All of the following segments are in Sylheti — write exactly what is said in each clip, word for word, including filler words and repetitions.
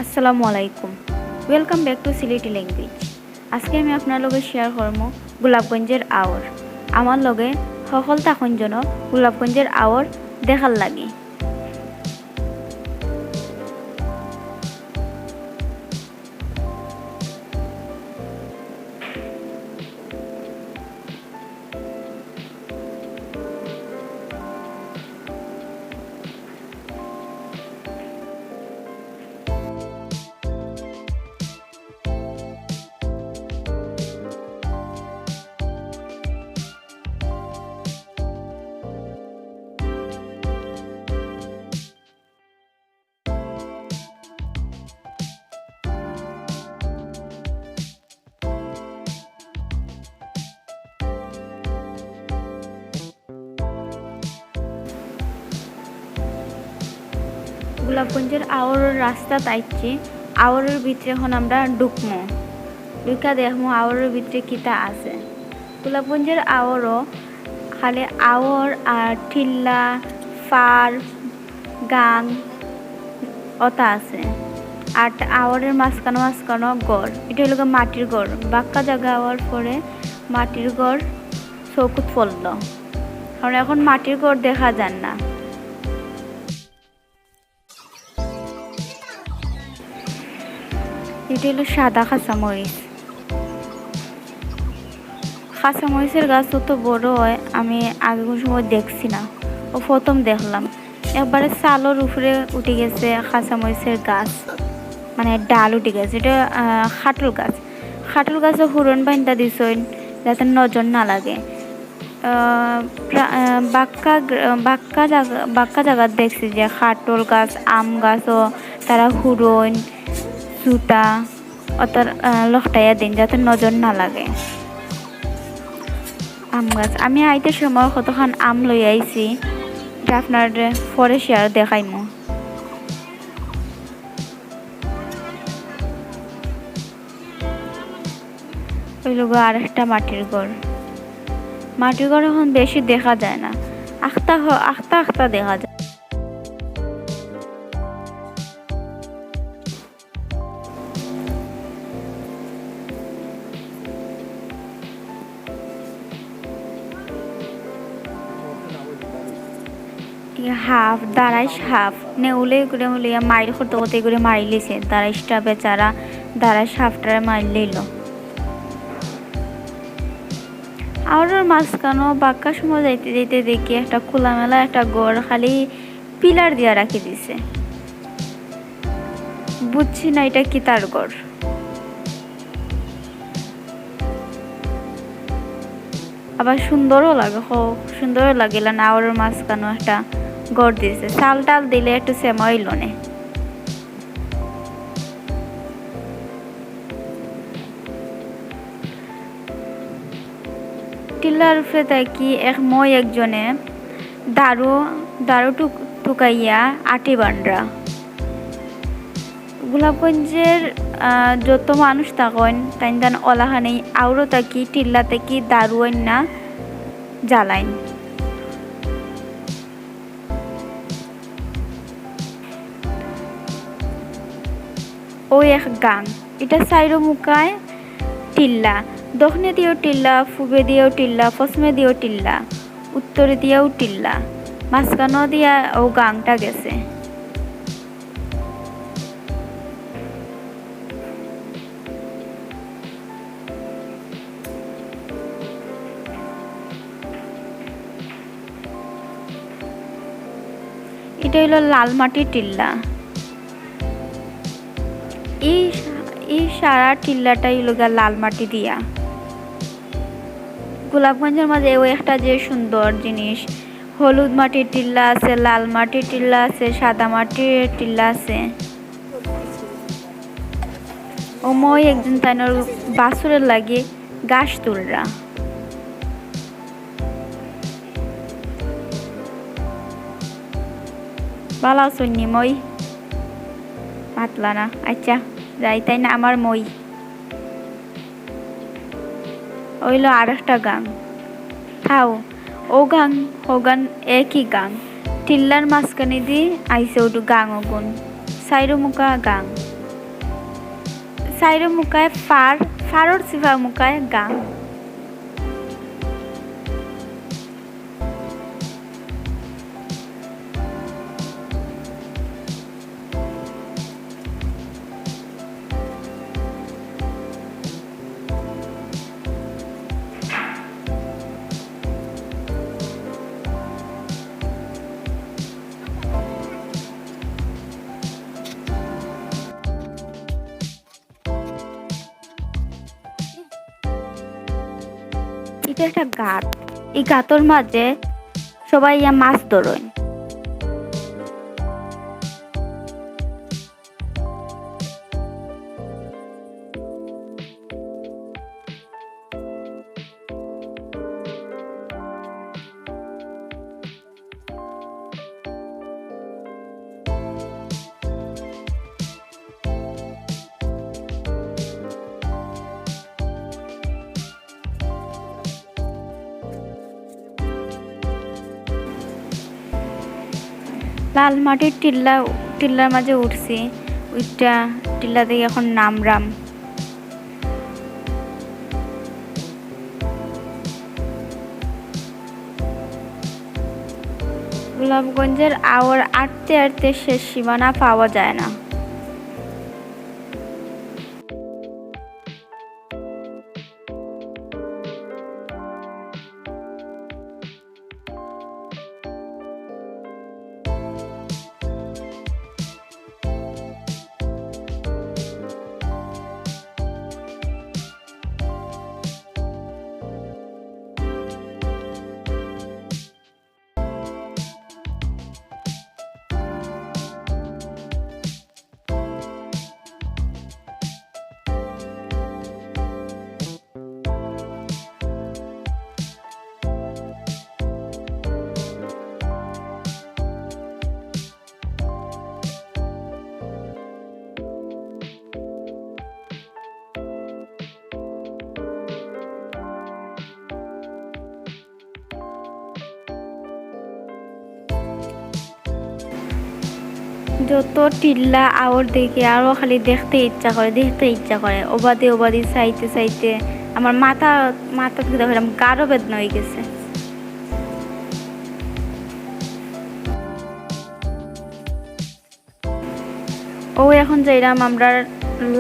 আসসালামু আলাইকুম। Welcome back to Sylheti language. আজকে আমি আপনার লগে শেয়ার করমু গোলাপগঞ্জের আওর। আমার লগে হকল থাকইন যেন গোলাপগঞ্জের আওর দেখার লাগি। গোলাপগঞ্জের আওরর রাস্তাত আইছি। আওরর ভিতরে এখন আমরা ঢুকমু, ঢুকা দেখমু আওরর ভিতরে কিতা আছে। গোলাপগঞ্জের আওরও খালি আওর আর টিল্লা, ফার, গাং অতা আছে। আর আওরর মাঝখানো মাঝখানো ঘর, ইটা অইলো গিয়া মাটির ঘর। বাক্কা জাগা অওয়ার পরে মাটির ঘর চউখত পড়লো, কারণ এখন মাটির ঘর দেখা যার না। ইটা অইলো সাদা কাঁচামরিচ। কাঁচামরিচের গাছ অত বড় অয়, আমি আগে কুনু সময় দেখছি না, অউ প্রথম দেখলাম। একবারে ছালর উপরে উঠি গেছে কাঁচামরিচের গাছ, মানে ডাল উঠি গেছে। ইটা, আহ, কাঠল গাছ। কাঠল গাছো হুরন বাইন্ধা দিছইন, যাতে নজর না লাগে। আহ, প্রা-, আহ, বাক্কা গ্র-, বাক্কা জাগা, বাক্কা জাগাত দেখছি যে কাঠল গাছ, আম গাছও তারা হুরইন, জুতা অতার, আহ, লটকাইয়া দেইন, যাতে নজর না লাগে। আম গাছ, আমি আইতে সময় কতখান আম লই আইছি, ইটা আপনারে পরে শেয়ার দেখাইমু। অইলো গিয়া আরেকটা মাটির ঘর। মাটির ঘর এখন বেশি দেখা যায় না, আখতা হ-, আখতা আখতা দেখা যায়। ইয়া হাফ, দারাইশ হাফ, নেউলে করে বলে ইয়া মাইর করতে করতে করে মারি লিছে। দারাইশটা বেচারা, দারাইশ হাফটারে মারি লইল। আওরর মাঝখানো বাক্কা সময় যাইতে যাইতে দেখি একটা খোলামেলা একটা ঘর, খালি পিলার দিয়া রাখি দিছে। বুঝছি না ইটা কিতার ঘর। আবার সুন্দরও লাগে, খুব সুন্দরও লাগে। ইলা আওরর মাঝখানো একটা ঘর দিছে, চাল টাল দিলে একটু সেমা অইলো নে। টিল্লার উপরে থাকি এক মই একজনে দারু, দারু টুক-, টুকাইয়া আটি বানরা। গোলাপগঞ্জের, আহ, যত মানুষ থাকইন, তাইন তান অলাখানেই আওরো থাকি, টিল্লা থাকি দারু আইন্না জ্বালাইন। অউ এক গাং, ইটা চাইরো মুখায় টিল্লা, দক্ষিণে দিয়াও টিল্লা, পূবে দিয়াও টিল্লা, পশ্চিমে দিয়াও টিল্লা, উত্তরে দিয়াও টিল্লা, মাঝখানো দিয়া অউ গাংটা গেছে। ইটা অইলো লাল মাটির টিল্লা। ই, ই সারা টিল্লাটাই অইলো গিয়া লাল মাটি দিয়া। গোলাপগঞ্জের মাঝে অউ একটা যে সুন্দর জিনিস, হলুদ মাটির টিল্লা আছে, লাল মাটির টিল্লা আছে, সাদা মাটির টিল্লা আছে। অউ মই একজন তাইনর বাছুরের লাগি ঘাস তুলরা। ভালা আছইন নি মই? মাতলা না। আচ্ছা, যাই তাইন আমার মই। অইলো আরেকটা গাং। থাও, অউ গাং, হউ গাং একই গাং। টিল্লার মাঝখানেদি আইছে অউ গাং অগুন। চাইরো মুখা গাং। চাইরো মুখায় ফার, ফারর চিফা মুখায় গাং। ইটা একটা গাত। ই গাতর মাঝে সবাই ইয়া মাছ ধরইন। লাল মাটির টিল্লা, টিল্লার মাঝে উঠছি, উইটা টিল্লা থাকি এখন নামরাম। গোলাপগঞ্জের আওর আটতে আটতে শেষ সীমানা পাওয়া যায় না। যত টিল্লা আওর দেখি আরো খালি দেখতে ইচ্ছা করে, দেখতে ইচ্ছা করে। ওবাদি ওবাদি চাইতে চাইতে আমার মাথা, মাথাত কিতা কইরাম, গারো বেদনা অই গেছে। ও এখন যাইরাম আমরার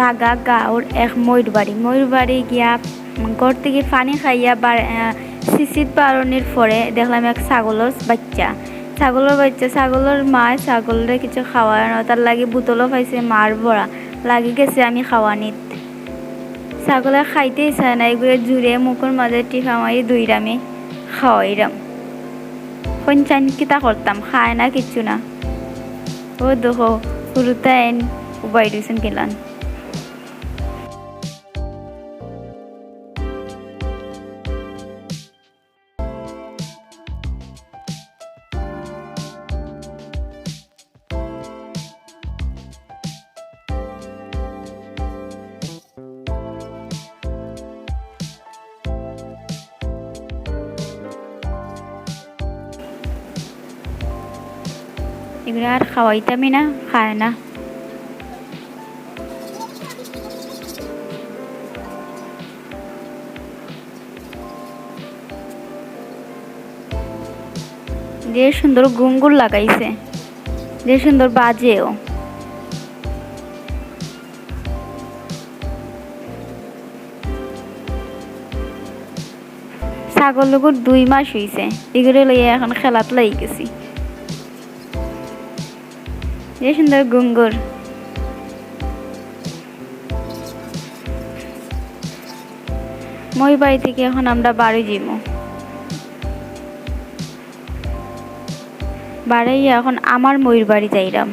লাগা গাঁওর এক ময়ূরবাড়ি। ময়ূরবাড়ি গিয়া ঘর থাকি পানি খাইয়া বার-, আহ, সিসিত বারনির পরে দেখলাম এক ছাগলর বাইচ্চা। ছাগলর বাইচ্চা, ছাগলর মায় ছাগলরে কিছু খাওয়ায় না, তার লাগি বোতলও পাইছে মার ভরা। লাগি গেছে আমি খাওয়ানিত। ছাগলে খাইতেই চায় না, এগুরে জুরে মুখর মাঝে টিপা মারি ধইরামে খাওয়াইরাম। কইন চাইন কিতা করতাম, খায় না কিচ্ছু না। ও দেখো, হুরুতাইন উবাই রইছইন কিলান। এগুলো আর খাওয়াইতামই না, খায় না। যে সুন্দর ঘুঙুর লাগাইছে, যে সুন্দর বাজেও। ছাগলগুর দুই মাস অইছে, এগুরে লইয়া এখন খেলাত লাগি গেছি। যে সুন্দর ঘুঙুর। ময়ূরবাড়ি থাকি এখন আমরা বাড়ি যাইমু। বাড়ি এখন আমার ময়ূরবাড়ি যাইরাম।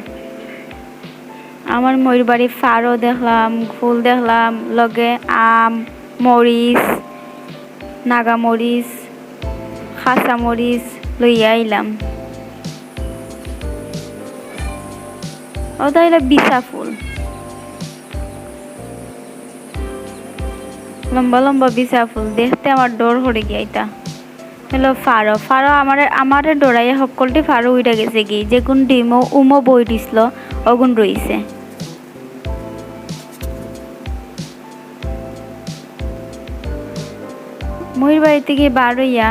আমার ময়ূরবাড়ি ফারো দেখলাম, ফুল দেখলাম, লগে আম, মরিচ, নাগা মরিচ, কাঁচা মরিচ লইয়া আইলাম। ওটা অইলো বিছা ফুল, লম্বা লম্বা বিছা ফুল, দেখতে আমার ডর করে গিয়া ইতা। হলো ফারো, ফারো আমারে, আমারে ডরাইয়া হক্কলটি ফারো উইরা গেছে গি, যেগুন ডিমো উমো বই দিছিল, ওগুন রইছে। ময়ূর বাড়ি থাকি বার অইয়া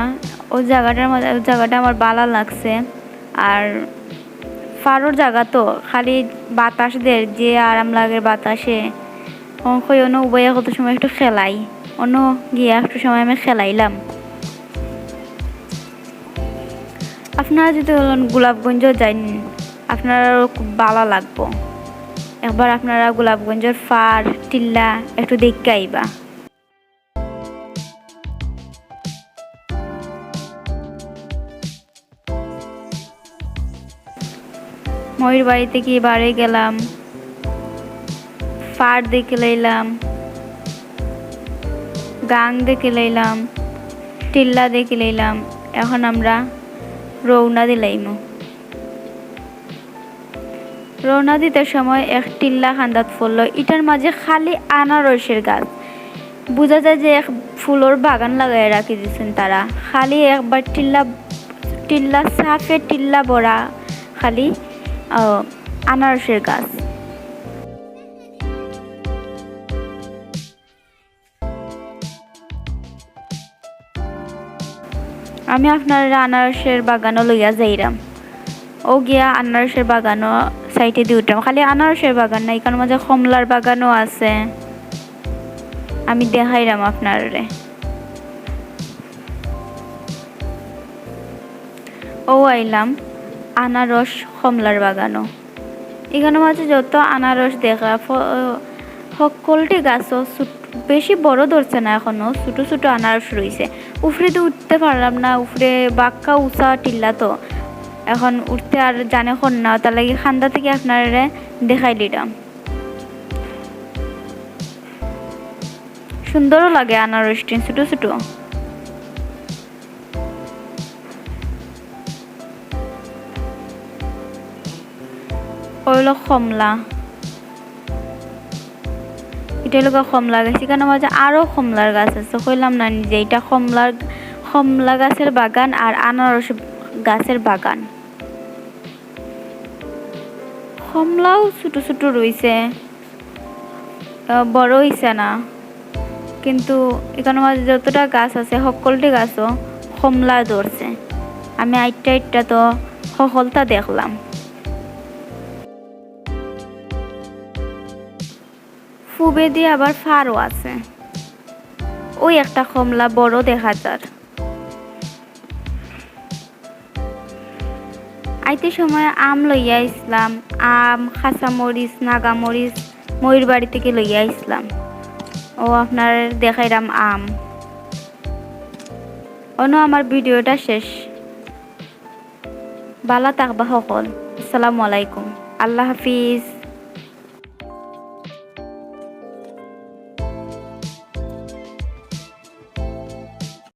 ও জাগাটার মধ্যে, ও জাগাটা আমার বালা লাগছে। আর ফারর জাগা তো খালি বাতাস দের, যে আরাম লাগের বাতাসে। অন কই অনো উবাইয়া কত সময় একটু খেলাই, অনো গিয়া একটু সময় আমি খেলাইলাম। আপনারা যদি বলেন গোলাপগঞ্জও যাইন, আপনারারও খুব বালা লাগবো। একবার আপনারা গোলাপগঞ্জর ফার টিল্লা একটু দেখিয়া আইবা। ময়ূর বাড়ি থাকি বারে গেলাম, ফার দেখি লাইলাম, গাং দেখি লাইলাম, টিল্লা দেখি লাইলাম। এখন আমরা রওনা দিলাইমু। রওনা দিতে সময় এক টিল্লা খান্দাত পড়লো, ইটার মাঝে খালি আনারসের গাছ। বুঝা যায় যে এক ফুলর বাগান লাগাই রাখি দিছইন তারা। খালি একবার টিল্লা, টিল্লা সাফে টিল্লা ভরা খালি, আহ, আনারসের গাছ। আমি আপনারারে আনারসের বাগানো লইয়া যাইরাম। ও গিয়া আনারসের বাগানো সাইডে দি উঠরাম। খালি আনারসের বাগান না, ইখানর মাঝে কমলার বাগানও আছে। আমি দেখাইরাম আপনারারে। ও আইলাম আনারস কমলার বাগানো। ইখানর মাঝে যত আনারস দেখরা, ফ-, হক্কলটি গাছও ছুট-, বেশি বড় ধরছে না এখনো, ছোট ছোট আনারস রইছে। উফরেদি উঠতে পারলাম না, উফরে বাক্কা উচা টিল্লা তো। এখন উঠতে আর জানে কর না, তার লাগি খান্দা থাকি আপনারারে দেখাইলিরাম। সুন্দরও লাগে আনারসটি ছোট ছোট। অইলো কমলা, ইটা অইলো গিয়া কমলা গাছ। ইখানর মাঝে আরো কমলার গাছ আছে, কইলাম না নিজে, ইটা কমলার, কমলা গাছের বাগান আর আনারস গাছের বাগান। কমলাও ছোট ছোট রইছে, আহ, বড় অইছে না, কিন্তু ইখানর মাঝে যতটা গাছ আছে, হক্কলটি গাছও কমলা ধরছে। আমি আইট্টা আইট্টা তো হক্কলতা দেখলাম। ফুবেদি আবার ফারও আছে, ওই একটা কমলা বড় দেখা যার। আইতে সময় আম লইয়া আইছলাম, আম, কাঁচামরিচ, নাগামরিচ ময়ূর বাড়ি থাকি লইয়া আইছলাম। ও আপনারারে দেখাইরাম আম। অনো আমার ভিডিওটা শেষ। বালা থাকবা হক্কল। আসসালামু আলাইকুম। আল্লাহ হাফিজ।